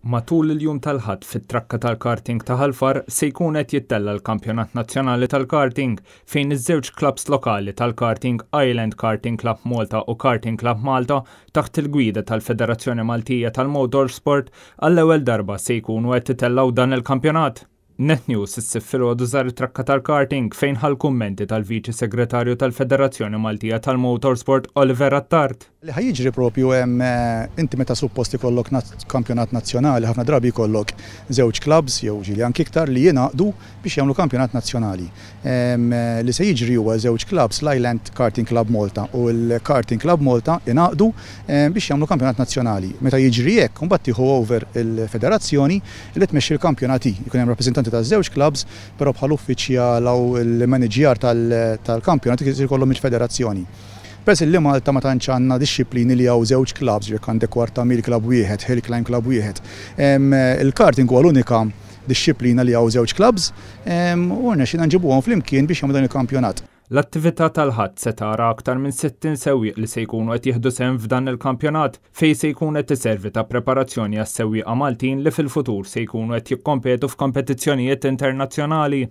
Matul il-jum tal-Ħadd fit-trakka tal-karting ta' Ħal Far se jkun qed jittella' l-Kampjonat Nazzjonali tal-Karting fejn iż-żewġ klabbs lokali tal-karting Island Karting Club Malta u Karting Club Malta taħt il-gwida tal-Federazzjoni Maltija tal-Motorsport għall-ewwel darba se jkunu qed itellgħu dan il-kampjonat. Net News is-Sibt filgħodu żar it-trakka tal-karting fejn ħa l-kummenti tal-Viċi Segretarju tal-Federazzjoni Maltija tal-Motorsport Oliver Attard. Li ħa jiġri propju hemm inti meta suppost ikollok kampjonat nazzjonali ħafna drabi jkollok żewġ klabbs jew ġieli anki iktar li jingħaqdu biex jagħmlu kampjonat nazzjonali. Li se jiġri huwa żewġ klabbs l-Island Karting Club Malta u l-Karting Club Malta ingħaqdu biex jagħmlu kampjonat nazzjonali. Meta jiġri hekk imbagħad tieħu over il-federazzjoni li tmexxi l-kampjonati. Ikun hemm rappreżentanti taż-żewġ klabbs, però bħal uffiċjal u l-maniġjar tal-kampjonat isir kollu mill-federazzjoni. Peress li Malta ma tantx għandna dixxiplini li hawn żewġ klabbs, jekk għandek kwarta mil klabb wieħed, hill climb klabb wieħed. Il-karting huwa l-unika dixxiplina li hawn żewġ klabbs u rnexxielna nġibuhom flimkien biex jagħmlu dan il-kampjonat. L-attività tal-Ħadd se tara aktar minn 60 sewwieq li se jkunu qed jieħdu sehem f'dan il-kampjonat fejn se jkun qed iservi ta' preparazzjoni għas-sewwieqa Maltin li fil-futur se jkunu qed jikkompetu f'kompetizzjonijiet internazzjonali.